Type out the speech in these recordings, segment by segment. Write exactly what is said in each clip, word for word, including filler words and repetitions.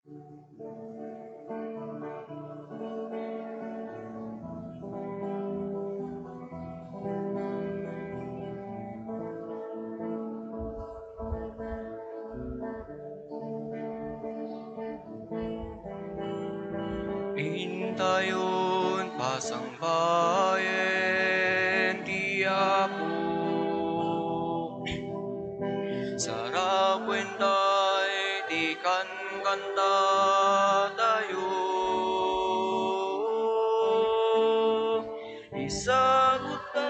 Intayon pasangbayen ti Apo. Sarakuenta iti kankantatayo. Isagutta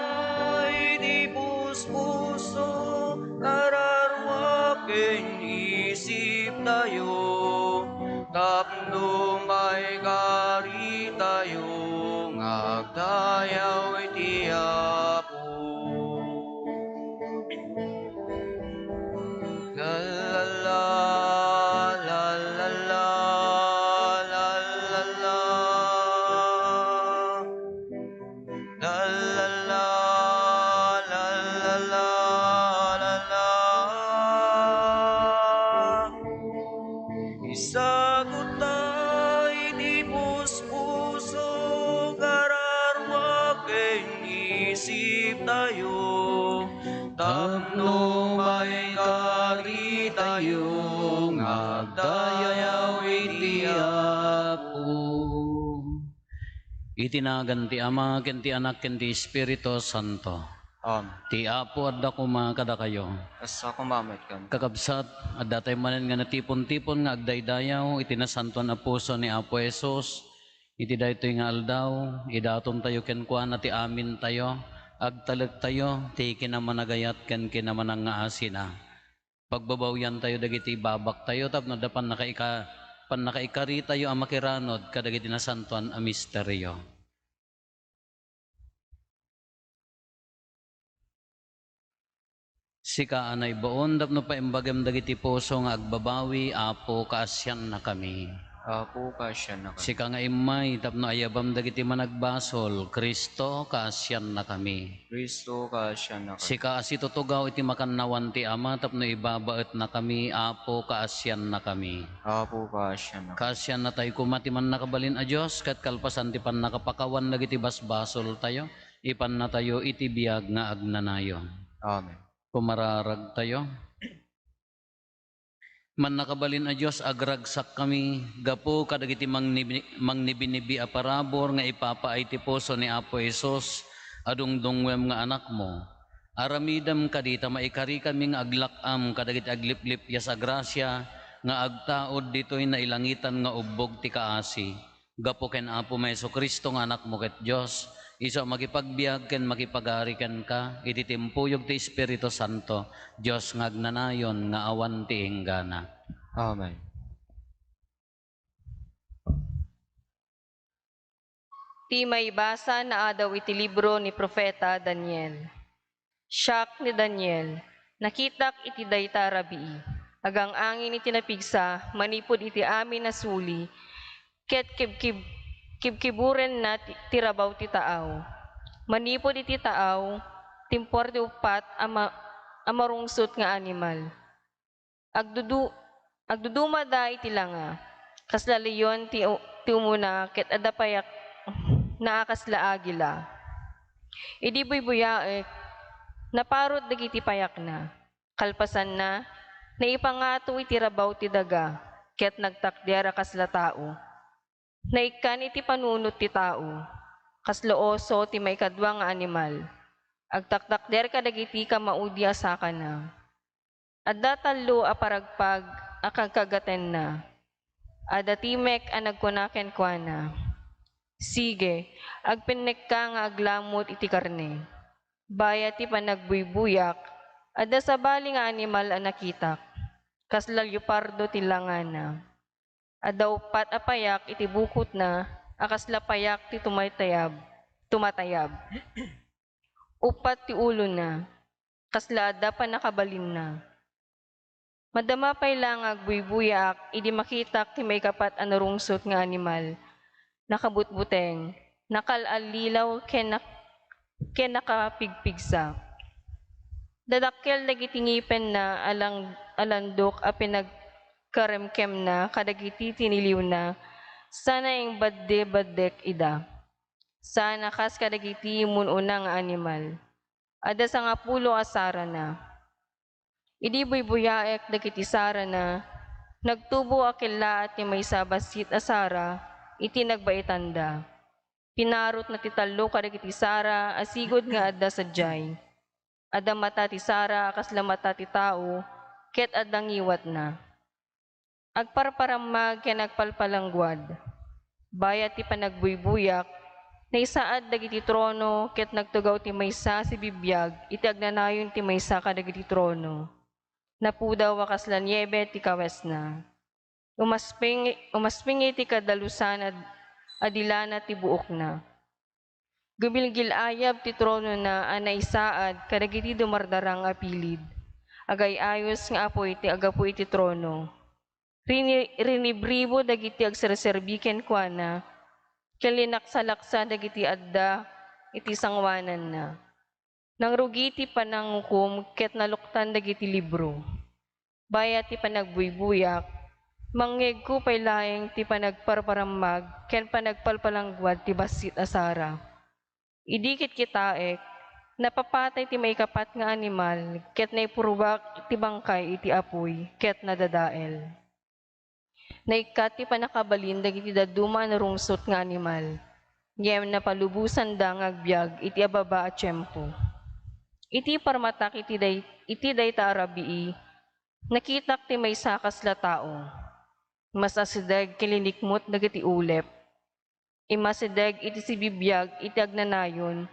iti puspuso, kararua ken isiptayo, tapno maikaritayo nga agdayaw iti Apo. La, la, la, la, la, la, la, la. La, la, la, la, la, la, la, la. Isagutta iti puspuso, kararua ken isiptayo, tapno maikaritayo nga agdayaw iti Apo. Iti nagan ti Ama, ken ti Anak, ken ti Espiritu Santo. Amen. Ti Apo adda koma kadakayo. Kasta koma met kenka. Kakabsat, adda tayo manen nga natipon-tipon nga agdaydayaw iti nasantoan a puso ni Apo Jesus. Iti daytoy nga aldaw, idatontayo kenkuana ti amintayo, agtalektayo ti kinamanagayat ken kinamanangngaasina. Pagbabawiantayo dagiti babaktayo tapno adda pannakaika-, pannakaikaritayo a makiranod kadagiti nasantoan a misterio. Sika a naibaon tapno paimbagem dagiti puso nga agbabawi, Apo, kaasiannakami. Apo, kaasiannakami. Sika nga immay tapno ayabam dagiti managbasol, Cristo, kaasiannakami. Cristo, kaasiannakami. Sika a situtugaw iti makannawan ti Ama tapno ibabaetnakami, Apo, kaasiannakami. Apo, kaasiannakami. Kaasiannatayo koma ti Mannakabalin a Dios, ket kalpasan ti pannakapakawan dagiti basbasoltayo, ipannatayo iti biag nga agnanayon. Amen. Kumararagtayo. Mannakabalin a Dios, agragsakkami gapu kadagiti mangnibi-, mangnibinibi a parabur nga ipapaay ti puso ni Apo Jesus a dungdungngoem nga Anakmo. Aramidem kadi ta maikarikami nga aglak-am kadagiti agliplippias a grasia nga agtaud ditoy nailangitan nga ubbog ti kaasi. Gapu ken Apomi Jesu-Cristo nga Anakmo ket Dios, isu a makipagbiag ken makipagari kenka iti timpuyog ti Espiritu Santo, Dios nga agnanayon nga awan ti inggana. Amen. Ti maibasa naadaw iti libro ni Profeta Daniel. Siak ni Daniel, nakitak iti dayta a rabii, agang-angin iti napigsa manipud iti amin a suli, ket kibkib-, kibkiburenna ti, ti rabaw ti taaw. Manipud iti taaw, timpuar ti uppat a ma-, a marungsot nga animal. Agdudu-, agdudumada iti langa. Kasla leon ti u-, ti umuna ket adda payakna a kasla agila. Idi buybuyaek, naparut dagiti payakna. Kalpasanna, naipangato iti rabaw ti daga ket nagtakder a kasla tao. Naikkan iti panunot ti tao, kasla oso ti maikadua nga animal. Agtaktakder kadagiti kammaudi a sakana. Adda tallo a paragpag a kagkagatenna. Adda timek a nagkuna kenkuana, "Sige, agpennekka nga aglamut iti karne." Bayat ti panagbuybuyak, adda sabali nga animal a nakitak. Kasla leopardo ti langana. Adda uppat a payak iti bukotna a kasla payak ti tumatayab, tumatayab. Uppat ti ulona, kasla adda pannakabalinna. Madama pay la nga agbuybuyaak idi makitak ti maikapat a narungsot nga animal. Nakabutbuteng, nakal-allilaw ken nak-, ken nakapigpigsa. Dadakkel dagiti ngipenna a lang-, a landok a pinag-, karemkemna kadagiti tiniliwna, sana imbaddebaddek ida. Sana kas kadagiti immun-una nga animal. Adda sangapulo a sarana. Idi buybuyaek dagiti sarana, nagtubo a kellaat ti maysa a bassit a sara iti nagbaetanda. Pinarotna ti tallo kadagiti sara a sigud nga adda sadiay. Adda mata ti sara a kasla mata ti tao, ket adda ngiwatna. Agparparammag ken agpalpalangguad. Bayat ti panagbuybuyak, naisaad dagiti trono ket nagtugaw ti maysa a sibibiag iti agnanayon ti maysa kadagiti trono. Napudaw a kasla niebe ti kawesna. Umasping-, umasping iti kadalusan a, a dilana ti buokna. Gumilgil-ayab ti tronona a naisaad kadagiti dumardarang a pilid. Agay-ayos nga apuy ti aggapu iti trono. Rini-, rinibribo dagiti agserserbi kenkuana, ken linaksalaksa dagiti adda iti sangoananna. Nangrugi ti panangukom ket naluktan dagiti libro. Bayat ti panagbuybuyak, mangngegko pay laeng ti panagparparammag ken panagpalpalangguad ti bassit a sara. Idi kitkitaek, napapatay ti maikapat nga animal ket naipurbak ti bangkay iti apuy ket nadadael. Naikkat ti pannakabalin dagiti dadduma a narungsot nga animal, ngem napalubosanda nga agbiag iti ababa a tiempo. Iti parmatak iti day-, iti dayta a rabii, nakitak ti maysa a kasla tao. Masasideg ken linikmut dagiti ulep. Immasideg iti sibibiag iti agnanayon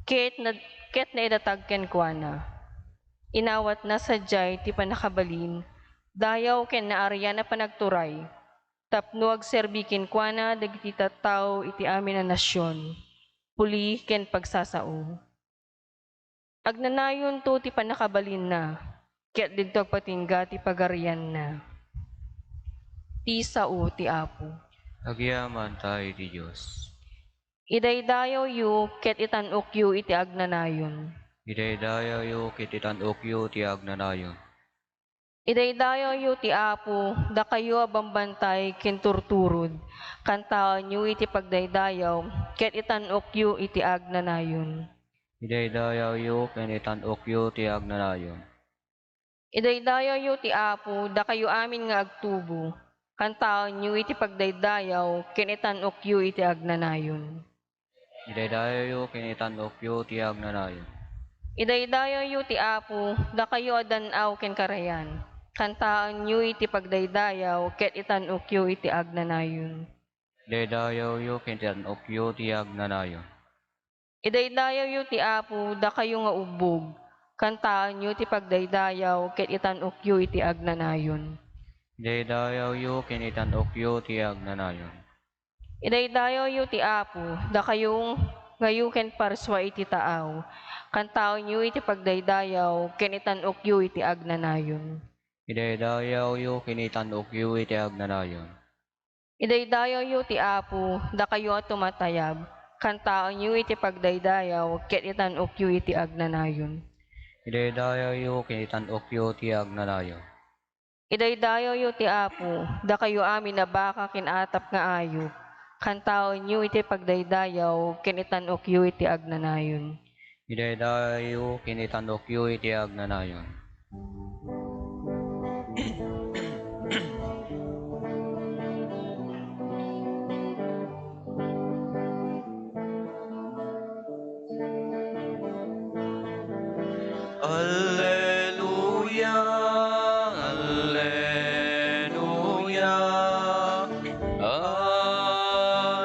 ket na-, ket naidatag kenkuana. Inawatna sadiay ti pannakabalin, dayaw ken naarian a panagturay, tapno agserbi kenkuana dagiti tattao iti amin a nasion, puli ken pagsasao. Agnanayonto ti pannakabalinna, ket didto agpatingga ti pagarianna. Ti sao ti Apo. Agyamankami iti Dios. Idaydayawyo ket itan-okyo iti agnanayon. Idaydayawyo ket itan-okyo ti agnanayon. Idaydayawyo ti Apo, dakayo a bambantay ken turturod. Kantaenyo iti pagdaydayaw, ket itan-okyo iti agnanayon. Idaydayawyo ken itan-okyo ti agnanayon. Idaydayawyo ti Apo, dakayo amin nga agtubo. Kantaenyo iti pagdaydayaw, ken itan-okyo iti agnanayon. Idaydayawyo ken itan-okyo ti agnanayon. Idaydayawyo ti Apo, dakayo a dan-aw ken karayan. Kantaenyo iti pagdaydayaw ket itan-okyo iti agnanayon. Idaydayawyo ken itan-okyo ti agnanayon. Idaydayawyo ti Apo, dakayo nga ubbog. Kantaenyo ti pagdaydayaw ket itan-okyo iti agnanayon. Idaydayawyo ken itan-okyo ti agnanayon. Idaydayawyo ti Apo, dakayo ngayo ken parsua iti taaw. Kantaenyo iti pagdaydayaw ken itan-okyo iti agnanayon. Idaydayawyo ken itan-okyo iti agnanayon. Idaydayawyo ti Apo, dakayo a tumatayab. Kantaenyo iti pagdaydayaw ket itan-okyo iti agnanayon. Idaydayawyo ken itan-okyo ti agnanayon. Idaydayawyo ti Apo, dakayo amin a baka ken atap nga ayup. Kantaenyo iti pagdaydayaw ken itan-okyo iti agnanayon. Idaydayawyo ken itan-okyo iti agnanayon. Alleluia, alleluia,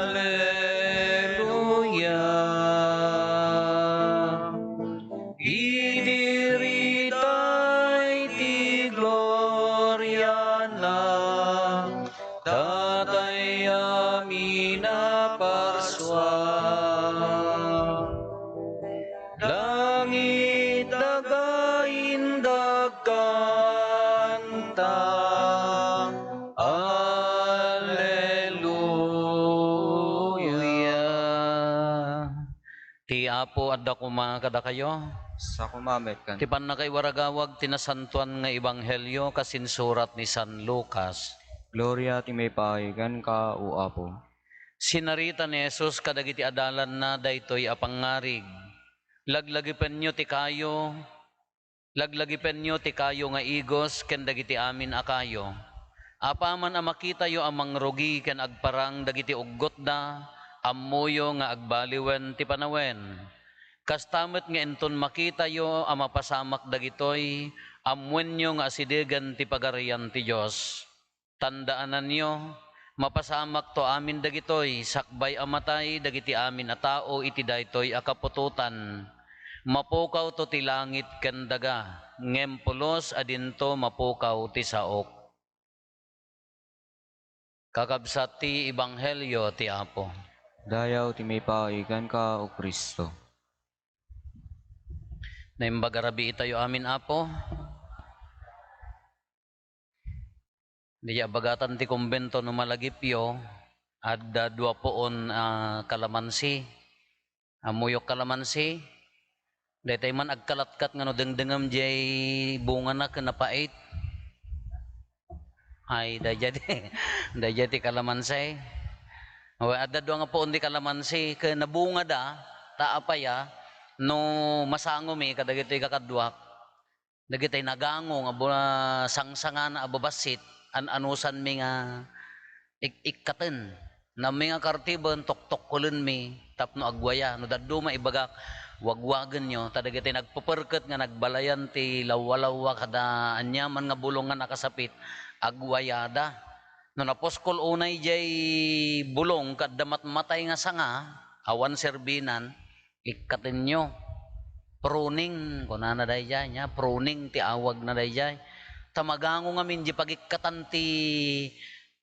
alleluia. Idiritay ti gloriana, Tatay amin a parsua. Langit daga indak kanta. Alleluia. Ti Apo adda koma kadakayo. Sa kumamet kan. Ti pannakaiwaragawag ti nasantoan nga ebanghelio kas insurat ni San Lucas. Gloria ti maipaay kenka, O Apo. Sinarita ni Jesus kadagiti adalanna daytoy a pangngarig. Laglagipenyo ti kayo, laglagipenyo ti kayo nga igos ken dagiti amin a kayo. Apaman a makitayo a mangrugi ken agparang dagiti uggotda, ammoyo nga agbaliwen ti panawen. Kasta met nga inton makitayo a mapasamak dagitoy, ammoenyo nga asidegen ti Pagarian ti Dios. Tandaananyo, mapasamakto amin dagitoy sakbay a matay dagiti amin a tao iti daytoy a kaputotan. Mapukawto ti langit ken daga, ngem pulos a dinto mapukaw ti saok. Kakabsat ti ebanghelio ti Apo. Dayaw ti maipaay kenka, O Cristo. Naimbag a rabii tayo amin, Apo. Diay abagatan ti kumbento no malagipyo, adda dua puon a kalamansi. Ammoyo kalamansi, daytay man agkalatkat nga no dengdengem diay bungana ken napait. Ay, daydiay, daydiay ti kalamansi. Wen, adda dua nga puon ti kalamansi, ken nabungada, ta apay a, no masangomi kadagitoy kakaduak, dagitay nagango nga bu-, sangsangana a babassit, an-anusanmi nga ik-, ikkaten. Nammi nga kartiben, toktokkolenmi tapno agwaya. No dadduma, ibagak, wagwagenyo, ta dagitay nagpeperket nga nagbalayan ti lawwa-lawwa kada aniaman nga bulong nga nakasapit, agwayada. No napuskol unay diay bulong ket adda matmatay nga sanga, awan serbinan, ikkatenyo. Pruning, kunana daydiay, nia, pruning ti awagna daydiay. Ta magango ngamin diay pagikkatan ti,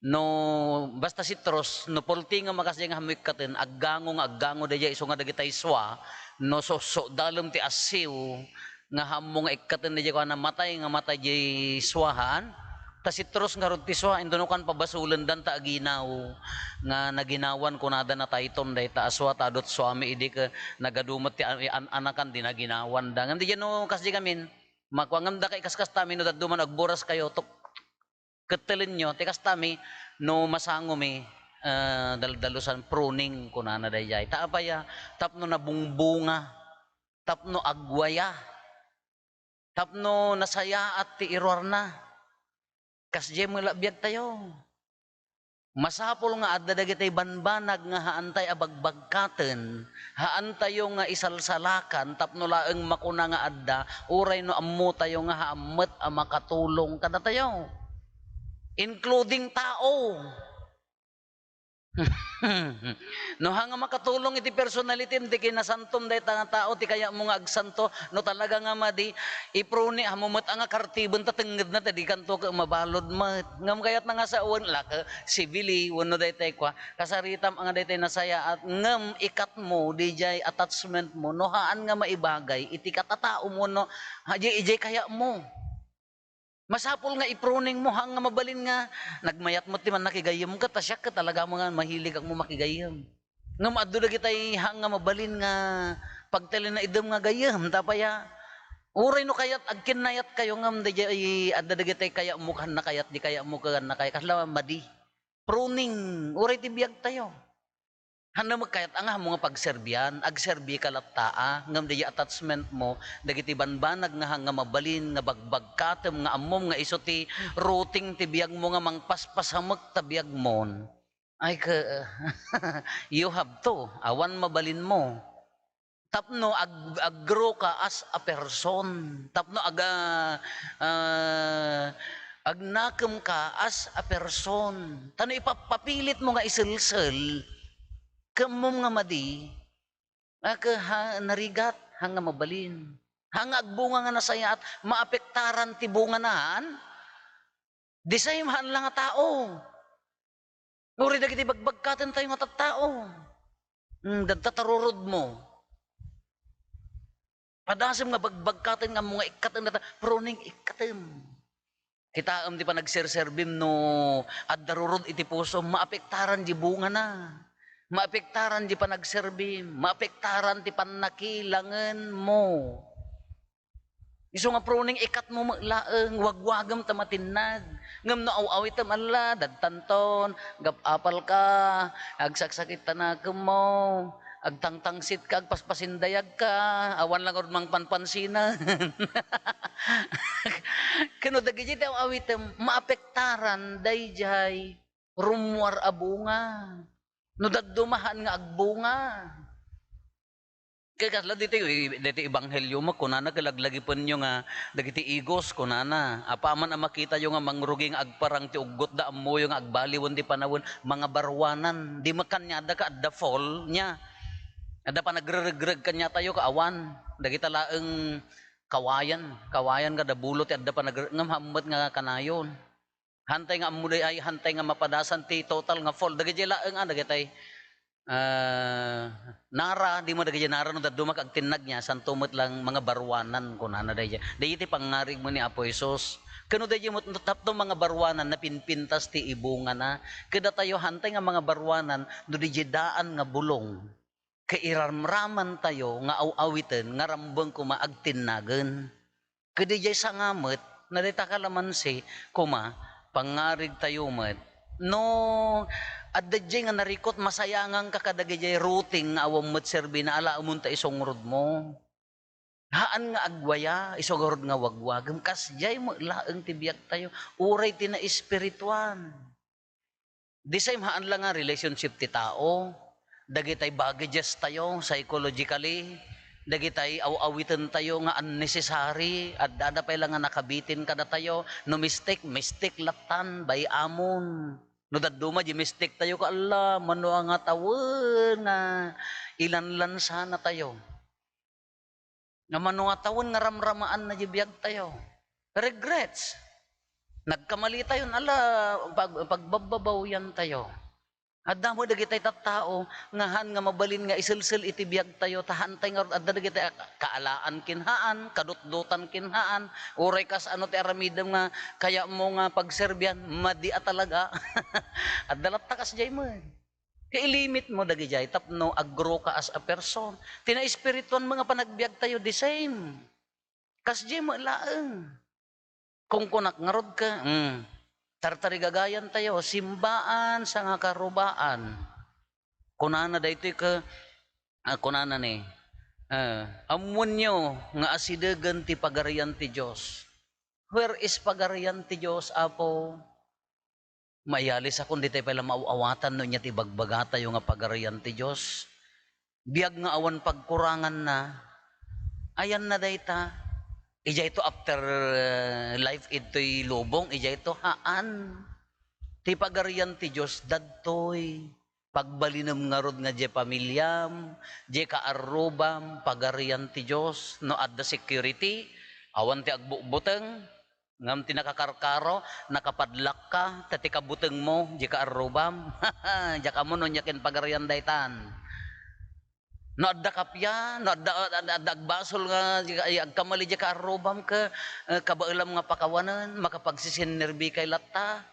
no, basta citrus, no pultingem a kasdiay nga ammo ikkaten, aggango nga aggango daydiay isu nga dagitay sua, no sussudalem ti assiw, nga ammo nga ikkaten daydiay kuana, matay nga matay diay suahan. Ta citrus ngarud ti sua, intono kan pabasolen dan ta aginaw nga naginawan kunada natayton dayta a sua ta adut suami idi ket nagadu met ti an-, an-, anakan di naginawanda. Ngem diay no kasdiay ngamin, makua ngem daka ikaskastami no dadduma agburas kayo, tuk-, kettelenyo, ti kastami, no masangomi, eh, daldalusan, pruning, kunana daydiay. Ta apay a, tapno nabungbunga, tapno agwaya, tapno nasayaat ti iruarna. Kasdiay met la biagtayo. Masapul nga adda dagitay banbanag nga haantay a bagbagkaten, haantayo nga isalsalakan tapno laeng makuna nga adda, uray no ammotayo nga haan met a makatulong kadatayo, including tao. No, haan nga makatulong iti personalityem, ti kinasantom dayta nga tao, ti kayatmo nga agsanto, no talaga nga madi, ipruni, ammo met a nga kartiben ta tengngedna, ta dikanto ket mabalud met. Ngem kayatna nga sawen, la ket sibili, wenno daytay kua, kasaritam a nga daytay nasayaat, ngem ikatmo, diay attachmentmo, no haan nga maibagay iti katataom wenno, ha, diay, diay kayatmo. Masapul nga i-pruning mo, haan nga mabalin nga nagmayat met ti mannakigayyem ket ta siak ket talaga nga mahilig a makigayyem. Ngem adda dagitay haan nga mabalin nga pagtalinaedem nga gayyem, ta apay a, uray no kayat, agkinnayat kayo ngem daydiay adda dagitay kayatmo, haan nakayat, di kayatmo, haan nakayat, kasla madi. Pruning, uray ti biagtayo. Haan met kayat a nga ammo nga pagserbian, agserbi ka latta a, ngem diay attachment mo, dagiti banbanag nga haan nga mabalin, nga bagbagkatem, nga ammom nga isu ti ruting ti biagmo nga mangpaspasamek ta biagmon. Ay, ke-, you have to, awan mabalinmo. Tapno ag-, ag-grow ka as a person. Tapno aga-, ah, agnakem ka as a person. Ta no ipapapilitmo nga iselsel, ket ammom nga madi, a, ke-, ha, narigat, haan nga mabalin. Haan nga agbunga nga nasayaat, maapektaran ti bungana, haan? The same, haan la nga tao. Uray dagiti bagbagkatentayo nga tattao. Hmm, dadta tarurodmo. Padasem nga bagbagkaten nga ammo nga ikkatem data, pruning ikkatem. Kitaem ti panagserserbim no adda rurod iti pusom, maapektaran di bungana. Maapektaran di panagserbim, maapektaran ti pannakilangenmo. Isu nga pruning, ikatmo met laeng, wagwagem ta matinnag. Ngem no aw-awitem, alla, dadtanton, gap-apalka, agsaksakit ta nakemmo, agtangtangsitka, agpaspasindayagka, awan la ngarud mangpanpansinan. Ken no dagiti aw-awitem, maapektaran daydiay rummuar a bunga. No dadduma, haan nga agbunga. Ket kasla ditoy, ditoy ebanghelio met, kunana ket laglagipenyo nga dagiti igos, kunana, apaman a makitayo nga mangrugi nga agparang ti uggotda, ammoyo nga agbaliwen ti panawen, mangabaruanan. Di met kaniada ket adda fall nia. Adda panagreregreg kaniatayo ket awan. Dagita laeng kawayan, kawayan nga dabulo ti adda panagre-, ngem haan met nga kanayon. Haantay nga ammo daydiay, haantay nga mapadasan ti total nga fall. Dagiti laeng, ah, dagitay, ah, nara, di met dagiti nara no dadduma ket agtinnag nia, santo met lang mangabaruanan, kunana daydiay. Daydiay ti pangngarig met ni Apo Jesus. Ken no daydiay met no tapno mangabaruanan, napinpintas ti ibungana. Ket datayo, haantay nga mangabaruanan, no daydiay daan nga bulong. Ket iramramantayo nga aw-awiten nga rambeng koma agtinnagen. Ket idiay sanga met, nadayta kalamansi koma, pangngarigtayo met. No adda diay nga narikut, masayanganka kadagiti routing nga awan met serbina, alaemonta isu ngarudmo. Haan nga agwaya, isu ngarud nga wagwagem, kasdiay met laeng ti biagtayo, uray ti naespirituan. The same, haan la nga relationship ti tao, dagitay baggages tayo psychologically, dagitay aw-awiten tayo nga unnecessary, adda, adda pay la nga nakabitin kadatayo, no mistake, mistake lattan, bay-amon. No dadduma di mistake tayo, kaalla, mano nga tawen nga ilanlansana tayo. Nga mano nga tawen nga ramramaanna di biagtayo. Regrets. Nagkamali tayo, ala, pag-, pagbabbabawian tayo. Adda met dagitay tattao nga haan nga mabalin nga iselsel iti biagtayo, ta haantay ngarud adda dagitay ka-, kaalaan ken haan, kadutdotan ken haan, uray kas ano ti aramidem nga kayatmo nga pagserbian, madi a talaga. Adda latta kasdiay met. Ket ilimitmo dagidiay tapno aggroka as a person. Ti naespirituan met nga panagbiagtayo, the same. Kasdiay met laeng. Kunkunak ngarud ket, hmm, tartarigagayan tayo, simbaan, sangakaarrubaan. Kunana daytoy ket, ah, kunana ni, ah, "Ammoenyo nga asidegen ti Pagarian ti Dios." Where is Pagarian ti Dios, Apo? Maiyalisakon, ditoy pay la maaw-awatan no ania ti ibagbagatayo nga Pagarian ti Dios. Biag nga awan pagkuranganna, ayanna dayta. Idiayto after, eh, life idtoy lubong, idiayto haan. Ti Pagarian ti Dios, dadtoy. Pagbalinem ngarud nga diay pamiliam, diay kaarrubam, Pagarian ti Dios. No adda security, awan ti agbutbuteng. Ngem ti nakakarkaro, nakapadlakka, ta ti kabutengmo, diay kaarrubam. Diak ammo no ania ken Pagarian daytan. No adda kappia, no adda, adda, adda agbasol nga, diay, agkamali diay kaarrubam ket, eh, kabaelam nga pakawanen, makapagsisinnerbikay latta.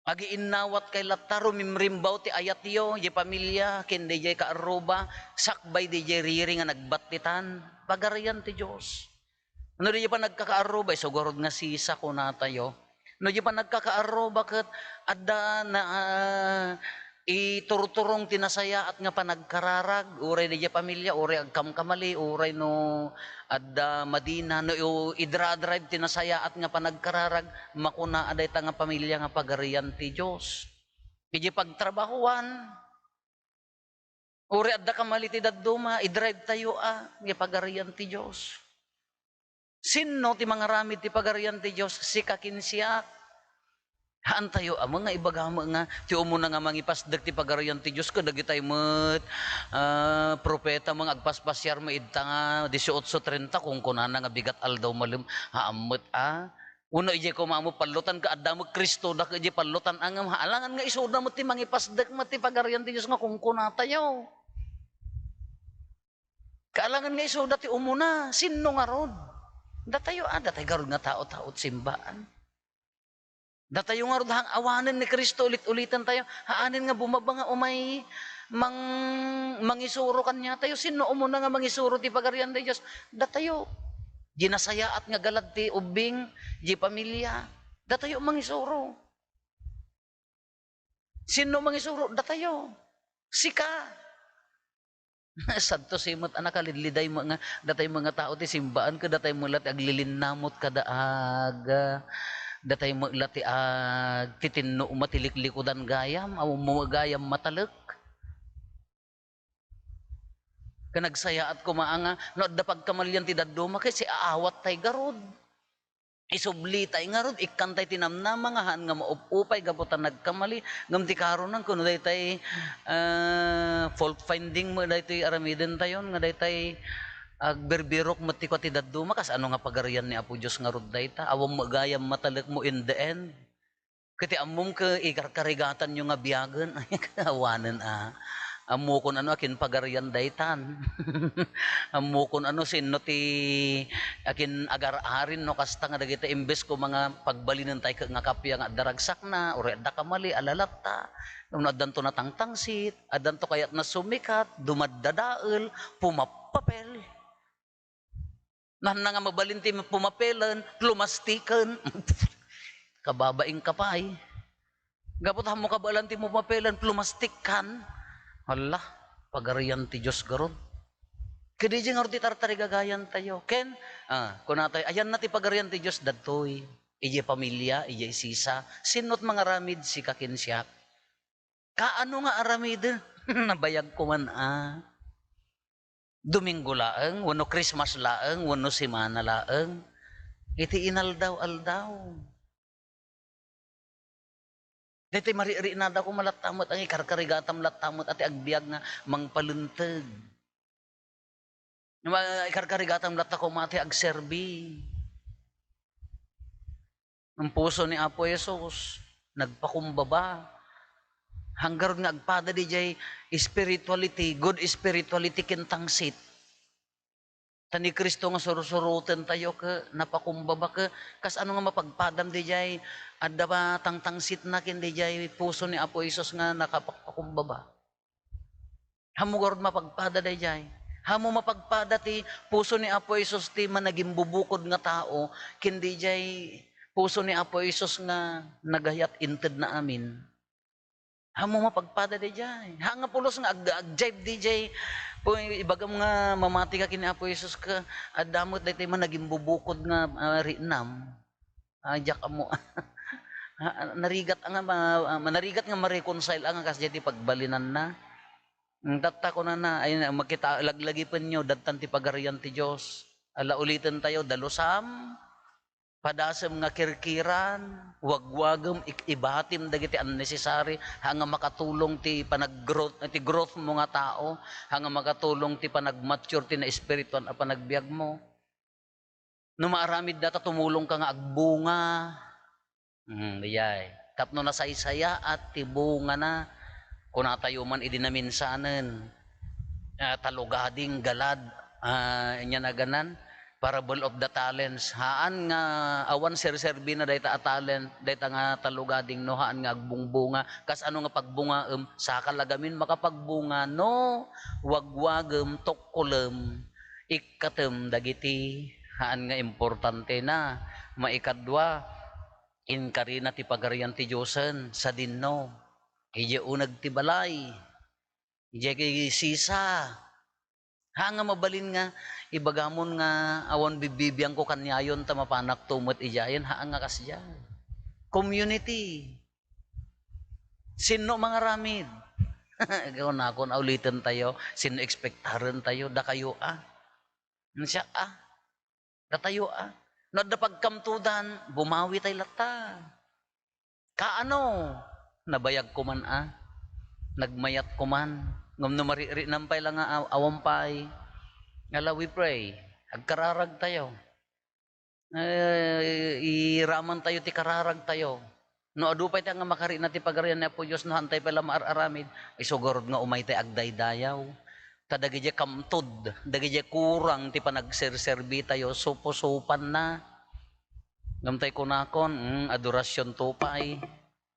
Agiinnawatkay latta, rumimrimbaw ti ayatyo, diay pamilia, ken daydiay kaarruba, sakbay daydiay riri nga nagbattitan, Pagarian ti Dios. No diay panagkakaarruba, isu ngarud nga sisa, kunatayo. No diay panagkakaarruba ket adda na, ah, iturturong ti nasayaat nga panagkararag, uray daydiay pamilia, uray agkamkamali, uray no adda madina, no i-, idra-drive ti nasayaat nga panagkararag, makuna a dayta nga pamilia nga Pagarian ti Dios. Idiay pagtrabahoan, uray adda kamali ti dadduma, idrive tayo a, nga Pagarian ti Dios. Sinno ti mangaramid ti Pagarian ti Dios? Sika ken siak. Haan tayo a, nga ibaga met nga ti umuna nga mangipasdek ti Pagarian ti Dios ket dagitay met, ah, propeta nga agpaspasiar met idta nga dieciocho treinta, kunkunana nga bigat aldaw malem. Haan met a. Wenno idiay koma met pallotan ket adda met Cristo da ket idiay pallotan a, ngem alangan nga isuda met ti mangipasdek met ti Pagarian ti Dios nga kunkunatayo. Kaalangan nga isuda ti umuna, sinno ngarud? Datayo a, datay ngarud nga tao-tao ti simbaan. Datayo ngarud haan awanen ni Cristo, ulit-uliten tayo. Haanen nga bumaba nga umay mang-, mangisuro kaniatayo. Sinno umuna nga mangisuro ti Pagarian ti Dios? Datayo. Di nasayaat nga galad ti ubbing, di pamilya. Datayo mangisuro. Sinno mangisuro? Datayo. Sika. Sadto simet a nakalidliday met nga, datay met nga tao ti simbaan, ket datay met la ti aglilinnamot kada aga. Datay met la ti agtitinno met ti liklikudan gayam, awan mo gayam matalek. Ket nagsayaat koma nga, no adda pagkamalian ti dadduma, ket si aawat tay garud. Isubli tay ngarud, ikkan tay tinamnama nga haan nga maupupay gapu ta nagkamali. Ngem ti karonan, kuno daytay, ah, fault finding met daytoy aramiden tayon, nga daytay agbirbirok met ti kua ti dadduma, kas ano nga pagarian ni Apo Dios ngarud dayta? Awan met gayam matalek mo in the end. Ket ti ammom ket ikarkarigatanyo nga biagen, awanen a. Ammokon ano a kin pagarian daytan. Ammokon ano sinno ti akin agar-arin no kasta nga dagita imbes koma nga pagbalinen tay ket nga kappia nga adda ragsakna, uray adda kamali, alalatta. No addanto natangtangsit, addanto kayatna sumikat, dumaddadael, pumappapel. Nahanna nga mabalin ti pumapelen, plumastiken. Kababaing ka pay. Gapu ta ammo kabaelan ti pumapelen, plumastikkan. Hala, pagarian ti Dios garud. Kadi di ngarud ti tartarigagayan tayo. Ken, ah, kuna tayo, ayanna ti pagarian ti Dios, dagtoy. Idiay pamilya, idiay sisa. Sinot mangaramid, sika ken siak. Kaano nga aramiden? Nabayag ko man a. Domingo laeng, wenno Christmas laeng, wenno semana laeng. Iti inaldaw-aldaw. Daytoy mariknada ko, malatta met, ang ikarkarigatam latta met, ati agbiag nga mangpalinteg. Ma-, ikarkarigatam latta koma ti agserbi. Ang puso ni Apo Jesus, nagpakumbaba. Hanggarud nga agpada dijay spirituality, good spirituality ken tangsit. Ta ni Cristo nga sursuroten tayo ke napakumbaba ke, kas ano nga mapagpadam dijay adda ba tangtangsitna ken dijay puso ni Apo Jesus nga nakapakumbaba? Hammo garud mapagpada daydiay. Hammo mapagpada ti puso ni Apo Jesus ti managimbubukod nga tao, ken daydiay puso ni Apo Jesus nga nagayat inted na amin. Hammo mapagpada daydiay. Ha nga pulos nga ag-, agjaib daydiay. Pu-, ibagam nga mamati ka ken ni Apo Jesus ka, adda met daytoy managimbubukod nga, ah, rinam. Ah, diak ammo. Ah, narigat nga ma-, ah, narigat nga ma-reconcile nga kasdiay ti pagbalinanna. Mm, tatta kunana, ay, makita, laglagipenyo, dadtan ti Pagarian ti Dios. Ala, uliten tayo, dalusam, padasem nga kirkiran, wagwagem, ik-, ibatim dagiti unnecessary, ha nga makatulong ti panag-growth, ti growth mo nga tao, ha nga makatulong ti panag-mature ti naespirituan a panagbiag mo. No maaramid data, tumulong ka nga agbunga. Hmm, daydiay. Tapno nasaysayaat ti bungana, kunatayo man idi naminsanen, ah, talugading galad, ah, ania naganan, parable of the talents. Haan nga awan serserbina dayta a talent, dayta nga talugading no haan nga agbungbunga. Kas ano nga pagbungaem, saka la gamin makapagbunga no wagwagem, tukkolem, ikkatem dagiti haan nga importantena. Maikadua, inkarina ti Pagarian ti Diosen sadinno. Idiay uneg ti balay. Idiay sisa. Ha nga mabalin nga ibagamon nga awan bibbibiangko kaniayon ta mapanakto met idiayen, ha nga kasdiay. Community. Sinno mangaramid? Kunakon, uliten tayo, sinno ekspektaren tayo, dakayo a. Siak a. Datayo a. No adda pagkamtudan, bumawi tay latta. Kaano? Nabayag ko man a. Nagmayat ko man. Ngem no mariknam pay la nga aw-, awan pay. Ala, we pray. Agkararag tayo. Eh, iraman tayo ti kararag tayo. No adu pay ti nga makarikna ti Pagarian ni Apo Dios, no haantay pay la maar-aramid, isu garud nga umay tay agdaydayaw. Ta dagidiay kamtud, dagidiay kurang ti panagserserbi tayo, supusupanna. Ngem tay kunakon, mm, adorasion to pay.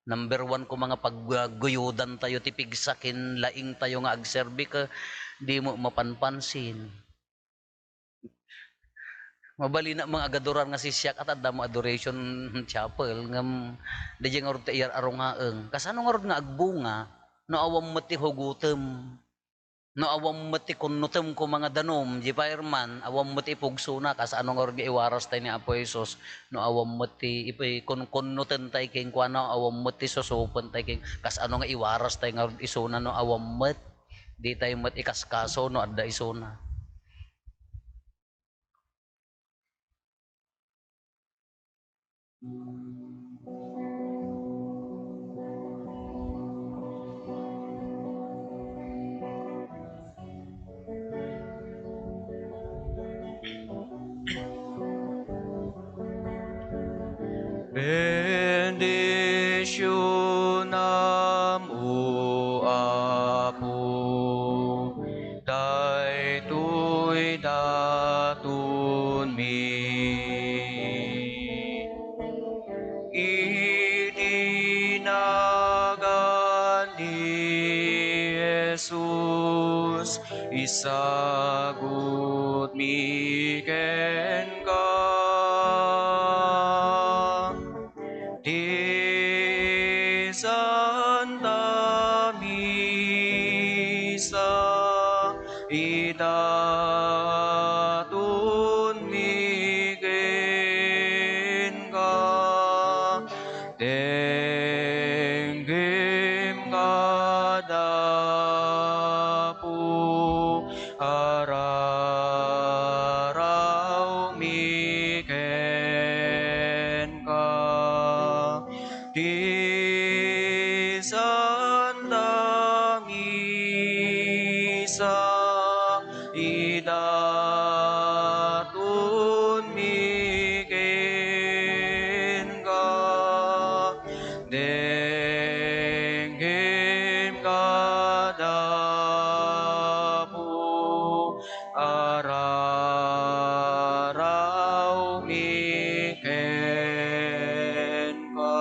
Number one ko mga pagguyodan tayo ti pigsa ken laing tayo nga agserbi ket di mo mapanpansin. Mabalina nga agadurar nga sisiak, at adda mo adoration chapel, ngem daydiay ngarud ti iyar-arungaeng. Kasano ngarud nga agbunga no awan met ti hugotem? No awan met ti kunnotem koma nga danum, di fireman, awan met ti ipugsona, kasano ngarud nga iwaras tay ni Apo Jesus? No awan met ti ipi-, kun-, kunnoten tay kenkuana, awan met ti susupen tay ken-, kasano nga iwaras tay ngarud isuna no awan met? Di tay met ikaskaso no adda isuna. Bendisyonam, O Apo, daytoy datonmi. Iti nagan ni Jesus, isagutmi kenka. Ti Santa Misa, idatonmi kenka. Denggem kada Apo, ararawmi kenka. Ti Santa Misa, idatonmi kenka. Denggem kada Apo, ararawmi kenka.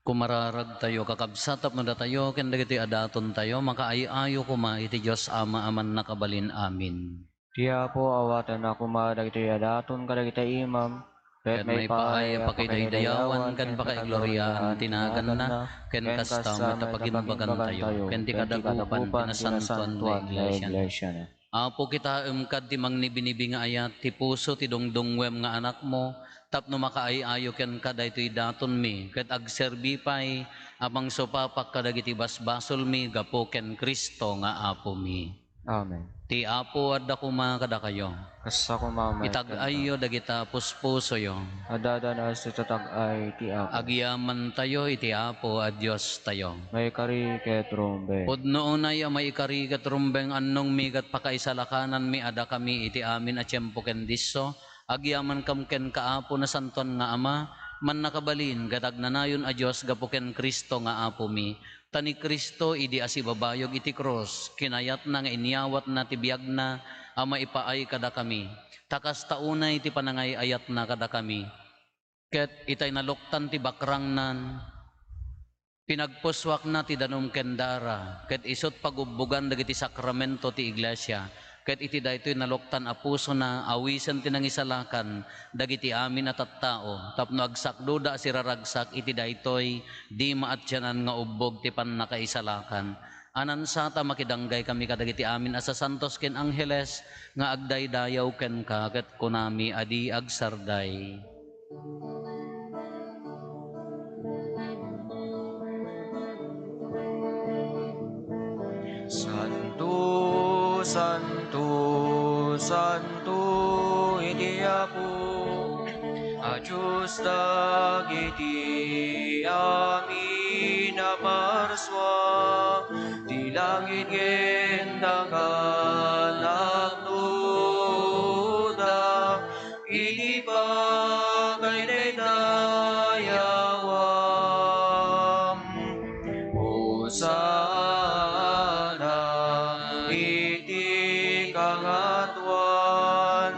Kumararagtayo, kakabsat, tapno datayo ken dagiti adatontayo makaay-ayo koma iti Dios Ama a Mannakabalin. Amen. Ti Apo, awatenna koma dagiti adaton kadagiti imam, ket maipaay a pakidaydayawan ken pakaigloriaan ti naganna, ken kasta met a pagimbagantayo ken ti kadakupan ti nasantoan nga iglesia. Apo, kitaem kad ti mangnibinibi nga ayat ti puso ti dungdungngoem nga Anakmo, tapno makaay-ayo kenka daytoy datonmi, ket agserbi pay a mangsupapak kadagiti basbasolmi gapu ken Cristo nga Apomi. Amen. Ti Apo adda koma kadakayo. Kasta koma met kenka. Itag-ayyo dagita puspusoyo. Adda danas ti tatag-ay ti Apo. Agyamantayo iti Apo a Diostayo. Maikari ket rumbeng. Pudno unay a maikari ket rumbeng, annongmi ket pakaisalakananmi a dakami iti amin a tiempo ken disso, agyamankam kenka, Apo, Nasantoan nga Ama, Mannakabalin ket Agnanayon a Dios gapu ken Cristo nga Apomi. Ta ni Cristo, idi asibabayog iti krus, kinayatna nga inyawatna ti biagna a maipaay kadakami. Ta kasta unay ti panangay-ayatna kadakami. Ket itay naluktan ti bakrangnan, pinagpusuakna ti danum ken dara, ket isut' pagubbogan dagiti sakramento ti iglesia, ket iti daytoy naluktan a pusona, awisen ti nangisalakan dagiti amin a tattao, tapno agsakdoda a siraragsak iti daytoy di maatianan nga ubbog ti pannakaisalakan. Anansata, makidanggaykami kadagiti amin a sasantos ken angheles nga agdaydayaw kenka, ket kunami a di agsarday. Santo, santo, santo iti Apo a Dios dagiti amin a marsua, ti langit ken dangal agnuda iti pakaidaydayawan. Hosanna iti kangatoan,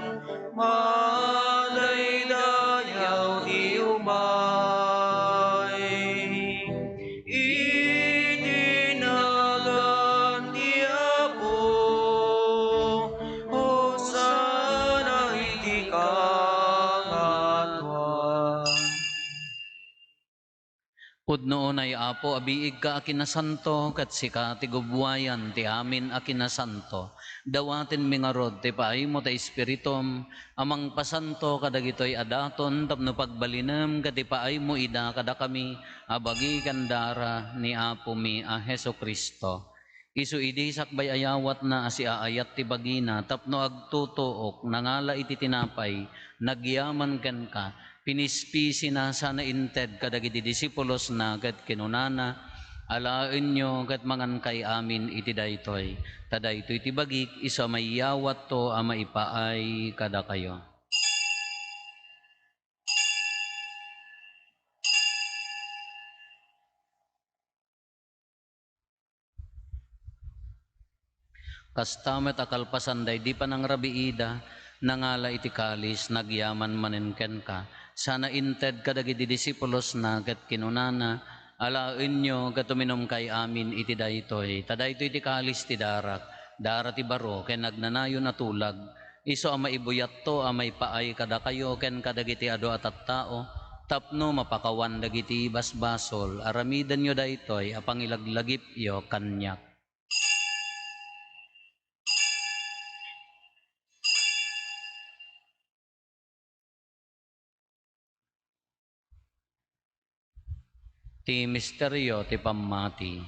madaydayaw ti umay. Kangatuan. Pudno unay, Apo, a biigka a kinasanto, ket sika ti gubbuayan ti amin a kinasanto. Dawatenmi ngarud ti paaymo ti Espiritum a mangpasanto kadagitoy a daton tapno pagbalinem ket ipaaymo ida kadakami a bagi ken dara ni Apomi a Jesu-Cristo. Isu idi sakbay a yawatna a siaayat ti bagina tapno agtutuok, nangala iti tinapay, nagyaman kenka, pinispisina sana inted kadagiti disipulosna ket kinunana, "Alaenyo ket mangankay amin iti daytoy, ta daytoy ti bagik isu a maiyawatto a maipaay kadakayo." Kasta met a kalpasan daydi panangrabiida, nangala iti kalis, nagyaman manen kenka, sana inted kadagiti disipulosna ket kinunana, "Alaenyo ket uminumkay amin iti daytoy, ta daytoy ti kalis ti darak, dara ti baro ken agnanayon a tulag, isu a maibuyatto a maipaay kadakayo ken kadagiti adu a tattao, tapno mapakawan dagiti basbasol. Aramidenyo daytoy a pangilaglagipyo kaniak." Ti misterio ti pammati.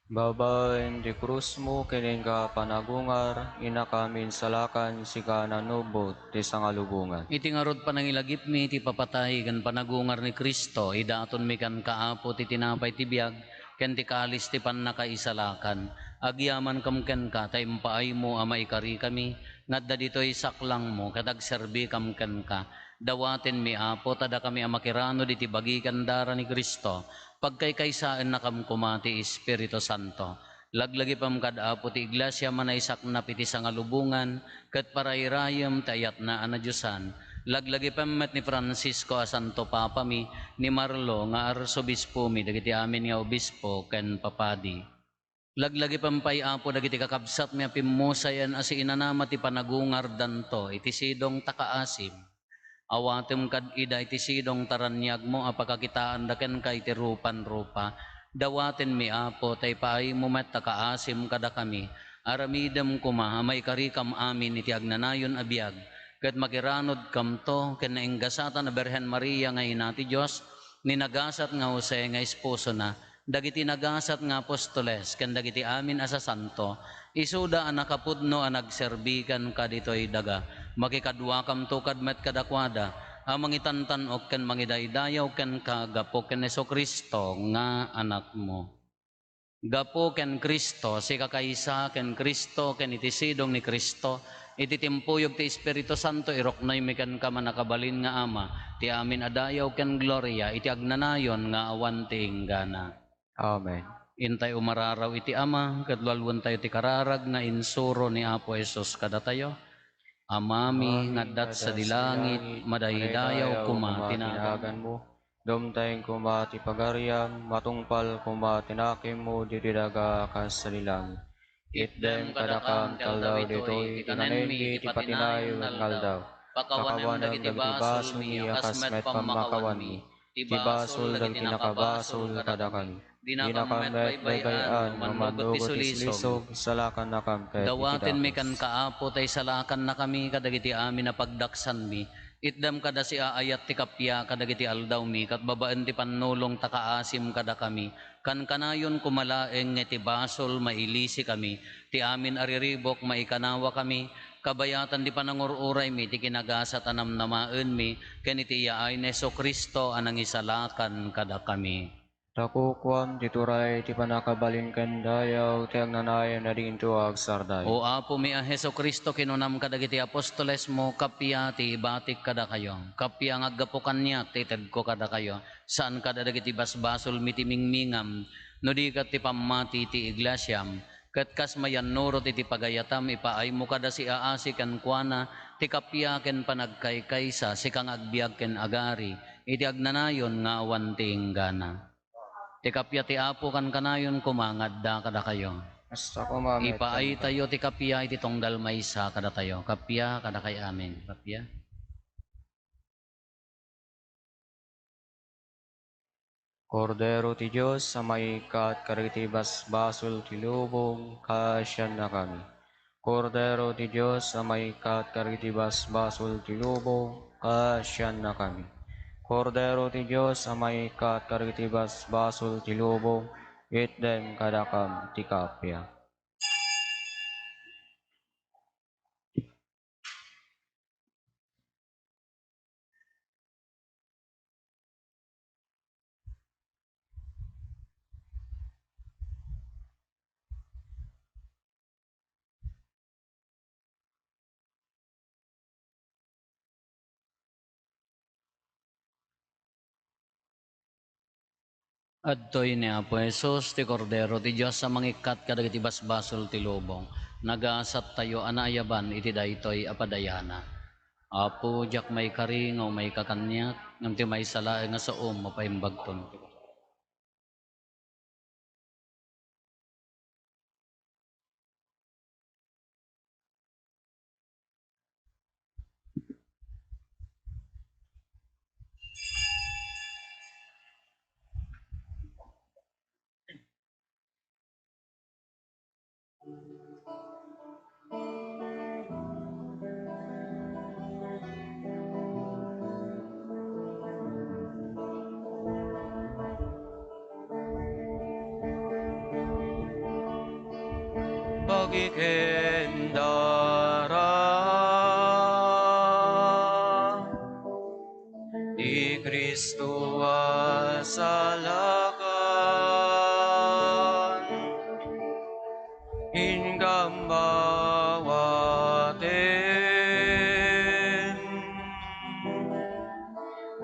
Babaen ti krusmo ken inka panagungar, inakam insalakan, sika nanubot ti sangalubongan. Iti ngarud panangilagipmi ti papatay ken panagungar ni Cristo, idatonmi kenka, Apo, ti tinapay ti biag ken ti kalis ti pannakaisalakan. Agyamankam kenka ta impaaymo a maikarikami nga adda ditoy saklangmo ket agserbikam kenka. Dawatenmi, Apo, ta dakami a makiranod iti bagi ken dara ni Cristo, pagkaykaysaennakam koma ti Espiritu Santo. Laglagipem kad, Apo, ti Iglesia a manaisaknap iti sangalubongan ket parairayem ti ayatna a nadiosan. Laglagipem met ni Francisco a Santo Papami, ni Marlo nga Arsobispomi, dagiti amin nga obispo ken papadi. Laglagipem pay, Apo, dagiti kakabsatmi a pimmusayen a siinanama ti panagungardanto iti sidong ta kaasim. Awatem kad ida iti sidong ta raniagmo a pakakitaanda kenka iti rupan-rupa. Dawatenmi, Apo, ta ipaaymo met ta kaasim kadakami. Aramidem koma a maikarikam amin iti agnanayon a biag, ket makiranodkamto ken nainggasatan a Birhen Maria nga Ina ti Dios, ni nagasat nga Jose nga esposona, dagiti nagasat nga apostoles, ken dagiti amin a sasanto, isuda a nakapudno a nagserbi kenka ditoy daga. Makikaduakamto kad met kadakuada a mangitantan-ok ken mangidaydayaw kenka gapu ken Jesu-Cristo nga Anakmo. Gapu ken Cristo, sika kaysa ken Cristo, ken iti sidong ni Cristo, iti timpuyog ti Espiritu Santo, iruknoymi kenka, mannakabalin nga Ama, ti amin a dayaw ken gloria iti agnanayon nga awan ti inggana. Amen. Intay umararaw iti Ama, ket lualuentayo ti kararag nga insuro ni Apo Jesus kadatayo. Amami nga adda sadi langit, madaydayaw koma ti naganmo. Dumteng koma ti pagariam, matungpal koma ti nakemmo ditoy daga kas sadi langit. Itdem kadakam ti aldaw ditoy ti kanenmi iti patinayon nga aldaw. Pakawanem dagiti basolmi a kas met pammakawanmi ti basol dagiti nakabasol kadakami. Dinakam met baybay-an no mannugot ti sulisog, salakannakam ket iti dakes. Dawatenmi kenka, Apo, ta isalakannakami kadagiti amin a pagdaksanmi. Itdem kada siaayat ti kappia kadagiti aldawmi, ket babaen ti pannulong ta kaasim kadakami. Kankanayon koma laeng nga iti basol mailisikami. Ti amin a riribuk maikanawakami. Kabayatan ti panangur-uraymi ti kinagasat a namnamaenmi ken iti yaay ni Jesu-Cristo a nangisalakan kadakami. Ta kukuam ti turay, ti pannakabalin ken dayaw, ti agnanayon a dinto agsardeng. O Apomi a Jesu-Cristo, kinunam kadagiti apostolesmo, kappia ti ibatik kadakayo. Kappia nga aggapu kaniak ti itedko kadakayo. Saan kad a dagiti basbasolmi ti mingmingam, no di ket ti pammati ti iglesiam. Ket kas mayannurot iti pagayatam, ipaaymo kada siaasi kenkuana ti kappia ken panagkaykaysa, sika nga agbiag ken agari iti agnanayon nga awan ti inggana. Ti kappia ti Apo kankanayon koma nga adda kadakayo. Kasta koma met. Ipaaytayo ti kappia iti tunggal maysa kadatayo. Kappia kadakay amin. Kappia. Kordero ti Dios a maikkat kadagiti basbasol ti lubong, kaasiannakami. Kordero ti Dios a maikkat kadagiti basbasol ti lubong, kaasiannakami. Kordero ti Dios a maikkat kadagiti basbasol ti lubong, itdem kadakam ti kappia. Adtoy ni Apo Jesus, ti Kordero ti Dios a mangikkat kadagiti basbasol ti lubong. Nagasattayo a naayaban iti daytoy a padayana. Apo, diak maikari nga umayka kaniak, ngem ti maysa laeng nga saom, mapaimbagton. Bagiken dara ni Cristo a salakan, inggam awaten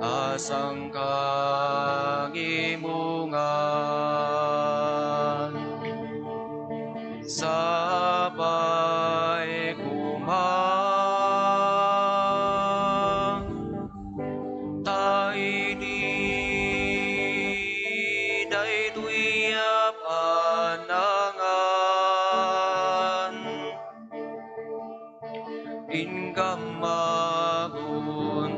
a sangkagimongan. Sapay koma ta idi daytoy a panangan, inggam magun-od,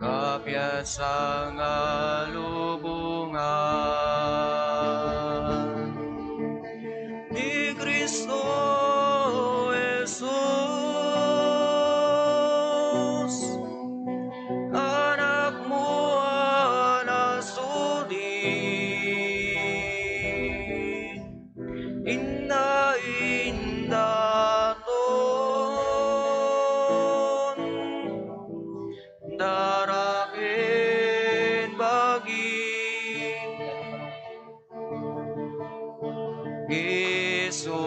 kapiasa nga lubongan ni Cristo Jesus, Anakmo a nasudi. Inna indaton dara ken bagi, isu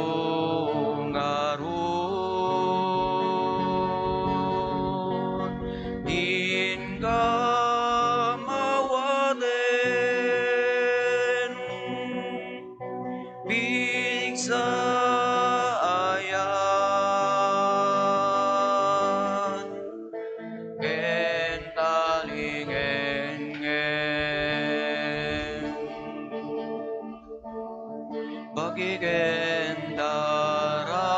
ngarud ti inggam awaten. Pigsa a ayat ken talingenngen, bagiken dara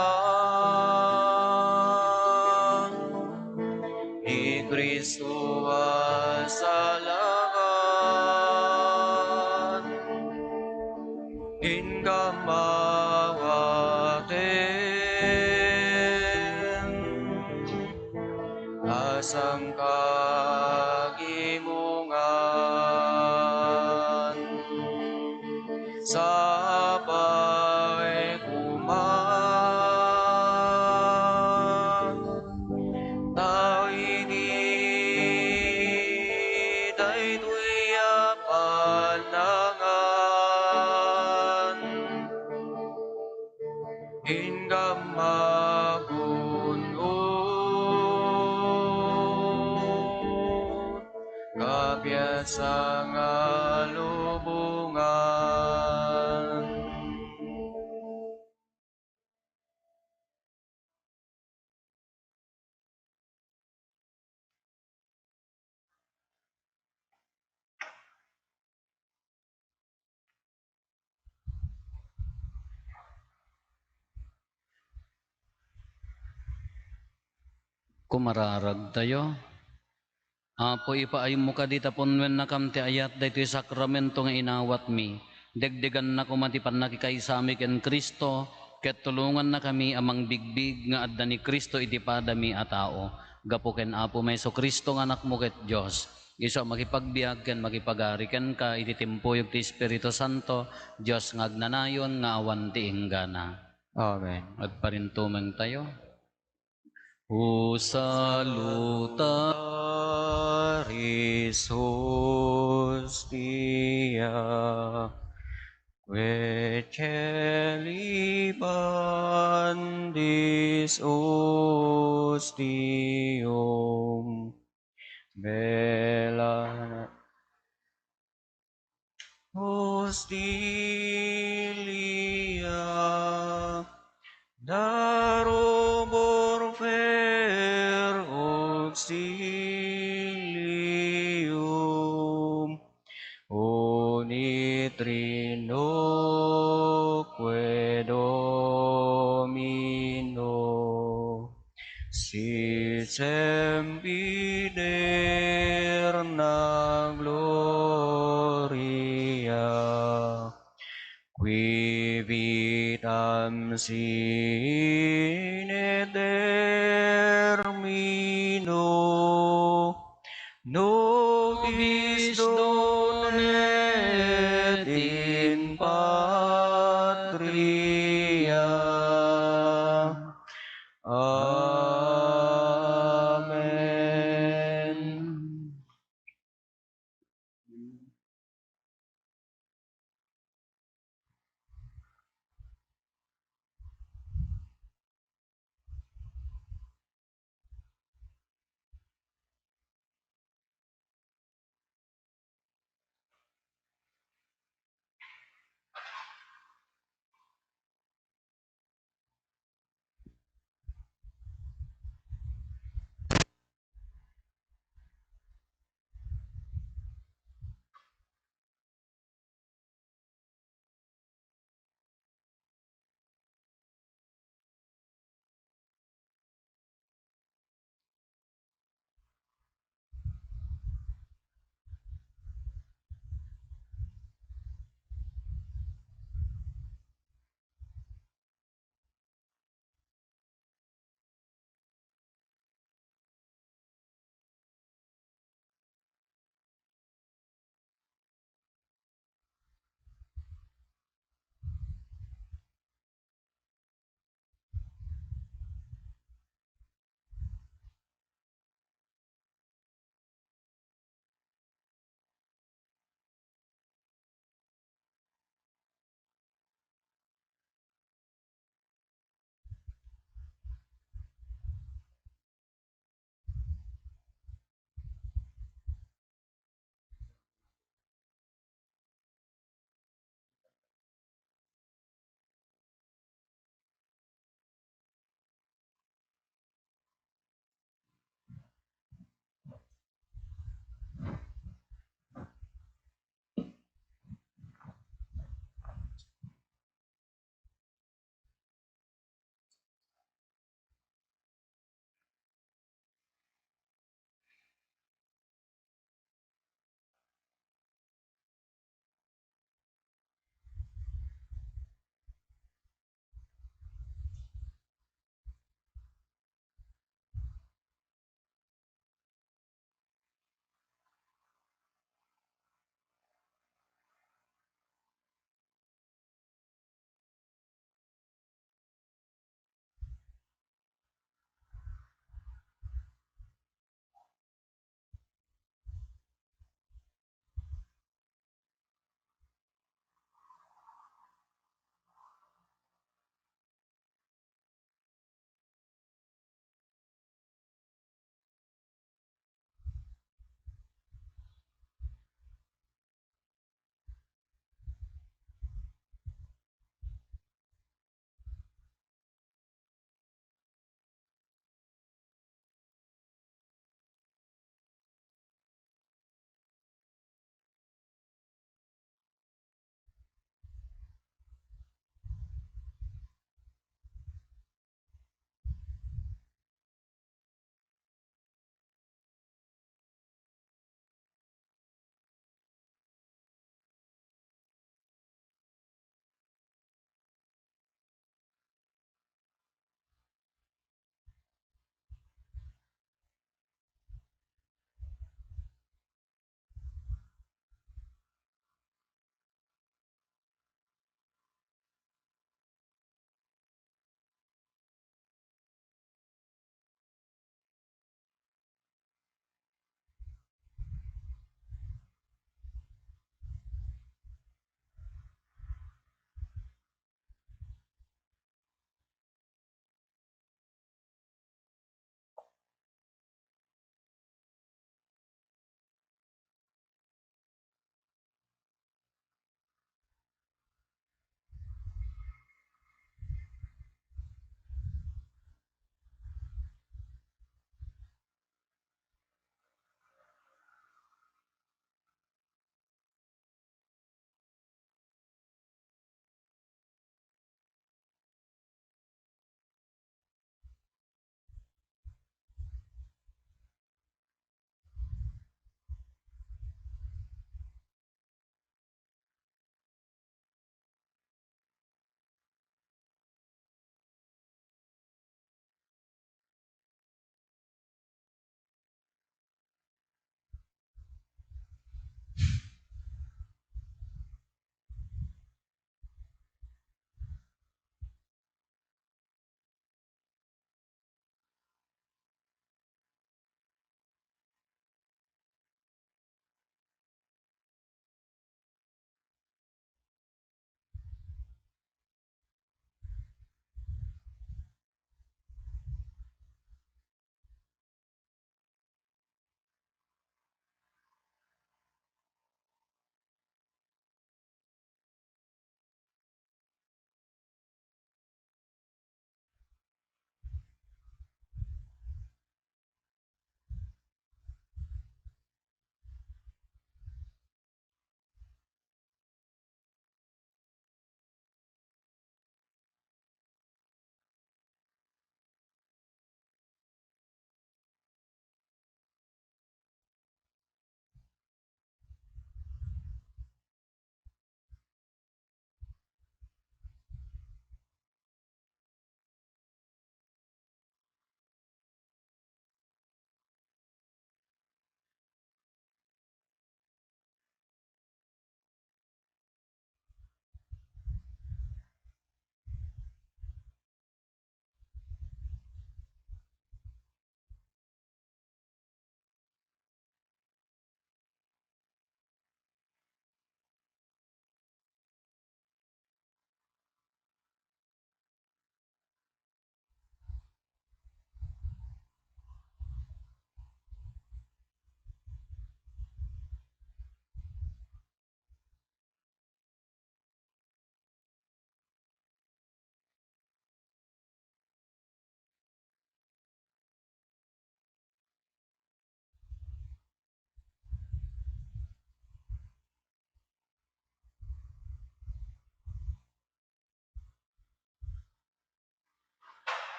ni Cristo a salakan. Inggam awaten a sangkagimongan. Sapay koma ta idi daytoy a panangan, inggam magun-od, kapiasa nga lubongan. Kumararagtayo. Apo, ipaaymo kadi ta punnuennakam ti ayat daytoy sakramento nga inawatmi. Degdeganna koma ti pannakikaysami ken Cristo, ket tulongannakami a mangbigbig nga adda ni Cristo iti padami a tao. Gapu ken Apo Jesu-Cristo nga Anakmo ket Dios, isu a makipagbiag ken makipagari kenka iti timpuyog ti Espiritu Santo, Dios nga agnanayon nga awan ti inggana. Amen. Agparintumengtayo. O salutaris hostia, que celebandis ostium, bella hostilia, darobor per auxilium, unit Trinoque Domino, si sempiderna gloria, qui vitam sine termino nobis donet in patria. Amen.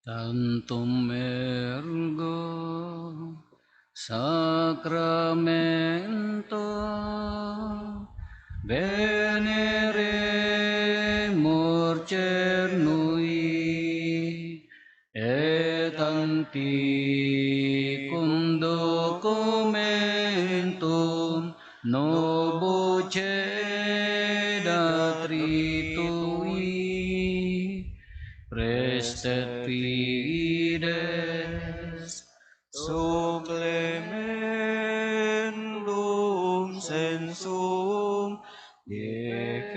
Tantum ergo sacramento veneremur cernui, et antiquum documentum novo cedat ritui, praestet fides, supplementum sensum defectui,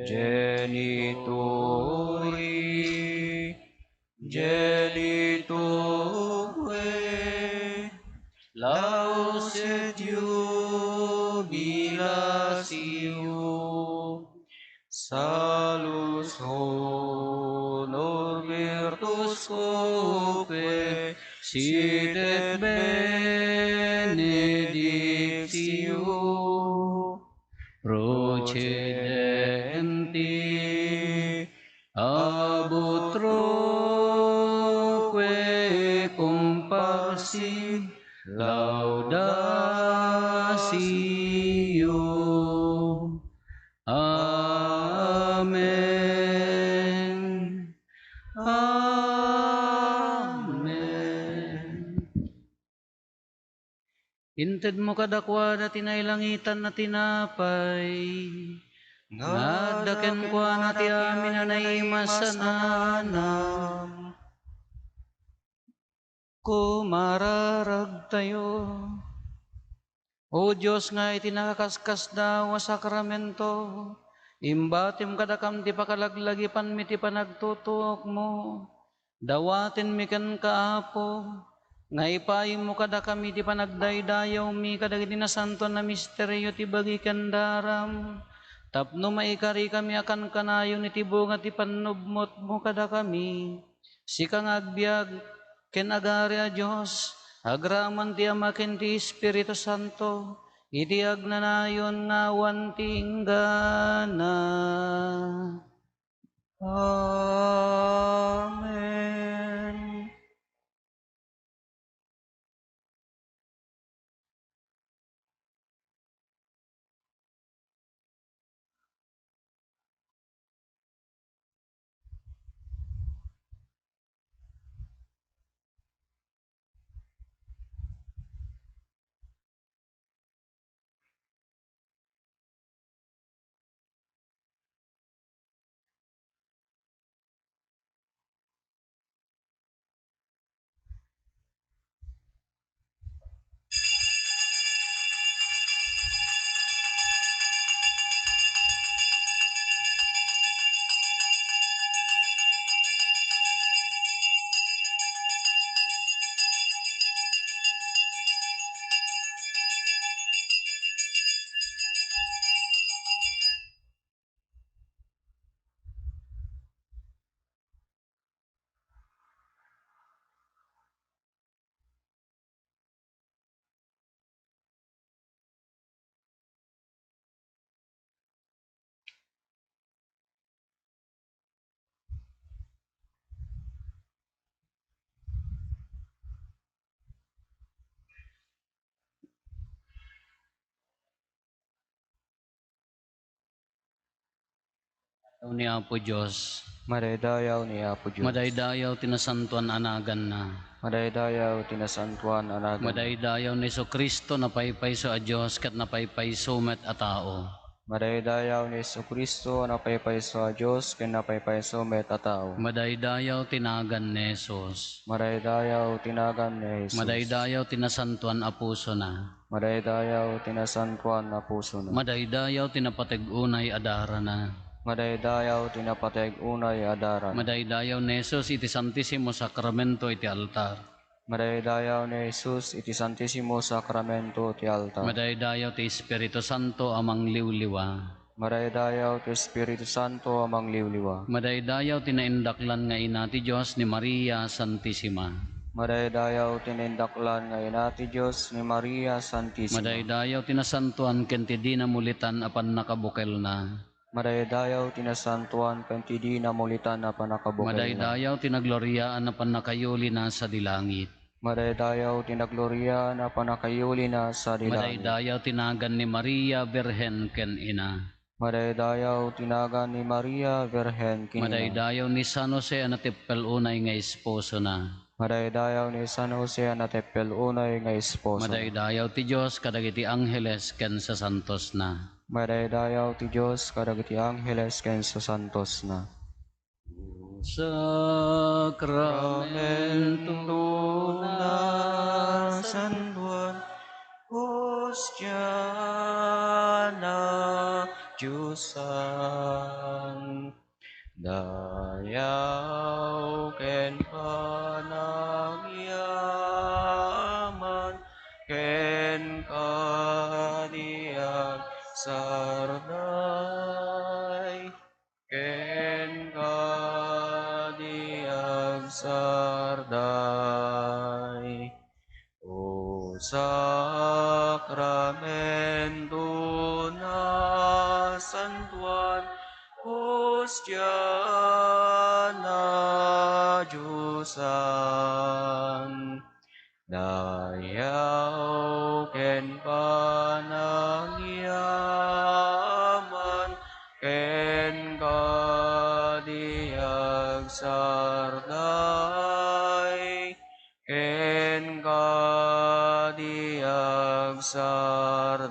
genitori, genitoque, lauset iubilatio, salus honor virtus quoque sit et benedictio procedenti ab utroque cum pax sit laudatio. Amen. Amen. Intedmo kadakuada ti nailangitan a tinapay, nga adda kenkuana ti amin a naimasananam. Kumararagtayo. O Dios nga iti nakaskasdaaw a sakramento, imbatim kadakam ti pakalaglagipanmi ti panagtutuokmo. Dawatenmi kenka, Apo, nga ipaymo kadakami ti panagdaydayawmi kadagiti nasantoan a misterio ti bagi ken daram, tapno maikarikami a kankanayon iti bunga ti pannubmotmo kadakami. Sika nga agbiag ken agari a Dios, agraman ti Ama ken ti Espiritu Santo, iti agnanayon nga awan ti inggana. Amen. Madaydayaw ni Apo Dios. Madaydayaw ni Apo Dios. Madaydayaw ti nasantoan a naganna. Madaydayaw ti nasantoan a naganna. Madaydayaw ni Jesu-Cristo, napaypayso a Dios ket napaypayso met a tao. Madaydayaw ni Jesu-Cristo, napaypayso a Dios ken napaypayso met a tao. Madaydayaw ti nagan ni Jesus. Madaydayaw ti nagan ni Jesus. Madaydayaw ti nasantoan a pusona. Madaydayaw ti nasantoan a pusona. Madaydayaw ti napateg unay a darana. Madaydayaw ti napateg unay a darana. Madaydayaw ni Jesus iti Santisimo Sakramento iti altar. Madaydayaw ni Jesus iti Santisimo Sakramento ti altar. Madaydayaw ti Espiritu Santo a mangliwliwa. Madaydayaw ti Espiritu Santo a mangliwliwa. Madaydayaw ti naindaklan nga ina ti Dios ni Maria Santisima. Madaydayaw ti naindaklan nga ina ti Dios ni Maria Santisima. Madaydayaw ti nasantoan ken ti dina mulitan a pannakabukelna. Madaydayaw ti nasantoan ken ti di namulitan a pannakabukelna. Madaydayaw ti nagloriaan a pannakayulina sadi langit. Madaydayaw ti nagloriaan a pannakayulina sadi langit. Madaydayaw ti nagan ni Maria, Birhen ken Ina. Madaydayaw ti nagan ni Maria, Birhen ken Ina. Madaydayaw ni San Jose a nateppel unay nga esposona. Madaydayaw ni San Jose a nateppel unay nga esposona. Madaydayaw ti Dios kadagiti angheles ken sasantosna. Madaydayaw ti Dios kadagiti angheles ken sasantosna. Sakramento na santuan, hostia na Diosan. Dayaw ken panagyaman ken kadi agsarday, ken kadi agsarday. O sakramento na santuan, hostia na Diosan. Dayaw ken panagyaman ken kadi agsarday, ken kadi agsarday.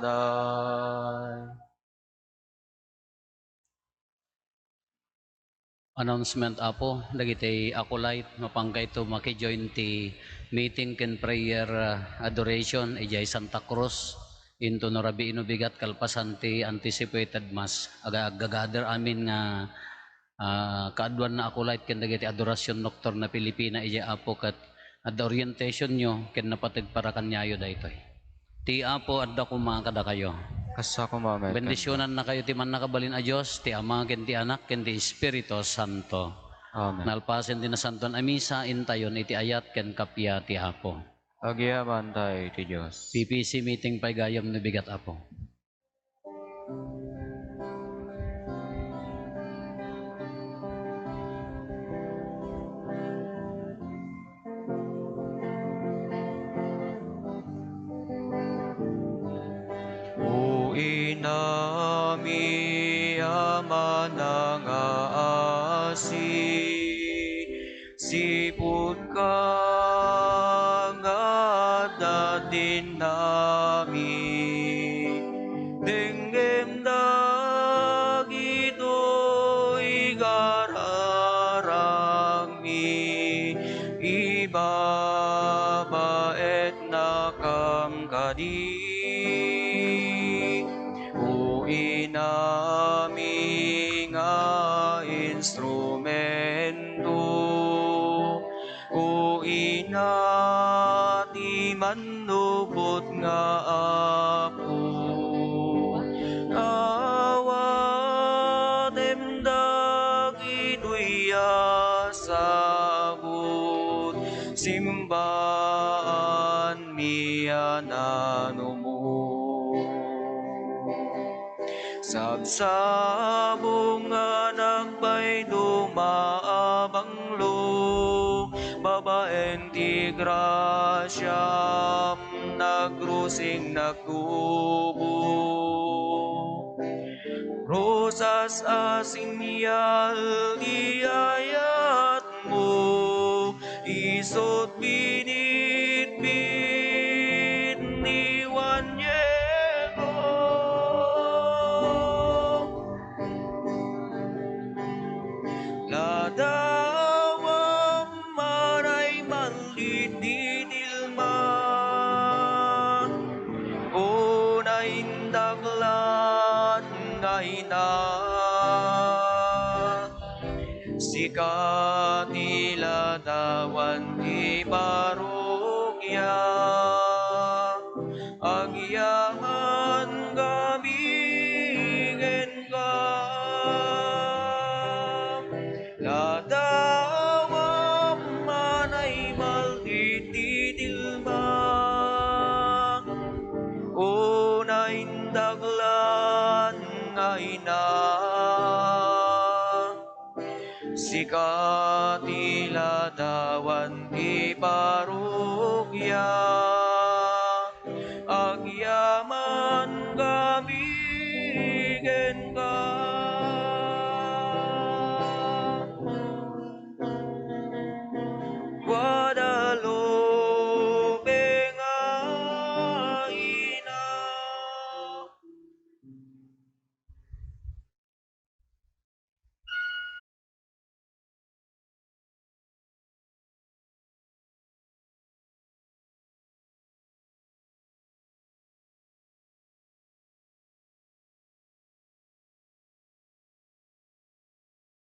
Announcement, Apo, dagiti acolyte, mapankayto makijoin ti meeting ken prayer, ah, adoration idiay Santa Cruz, into no rabii no bigat kalpasan ti anticipated mass. Aga-, aggagather amin nga ah, kaaduan nga acolyte ken dagiti Adoracion Nocturna Filipina idiay Apo, ket adda orientationyo ken napateg para kaniayo daytoy. Ti Apo adda koma kadakayo. Kasta koma met kenka. Bendisionannakayo ti Mannakabalin a Dios, ti Ama, ken ti Anak, ken ti Espiritu Santo. Amen. Nalpasen ti Nasantoan a Misa, intayon iti ayat ken kappia ti Apo. Agyamankami ti Dios. P P C meeting pay gayam no bigat, Apo. O inami a manangaasi, sipud ka nga adda ti inami, denggem dagitoy gararagmi, ibabaetnakam kadi. O inami nga instrumento, o ina ti mannupot nga Apo, awatem dagitoy a sabut, simbaanmi a nanumo. Sabsabong nga nagpayduma a banglo, babaen ti grasiam, nagrusing, nagtubo. Rosas a sinyal ti ayatmo, isut' binitbit ni Juan Diego. Ladawam manay maldit ti tilma, unay intaklan nga ina. Sika ti ladawan ti parokia, agyamankami kenka. Ladawam manay maldit ti tilma, unay intaklan nga ina. Ika ti ladawan ti parokya.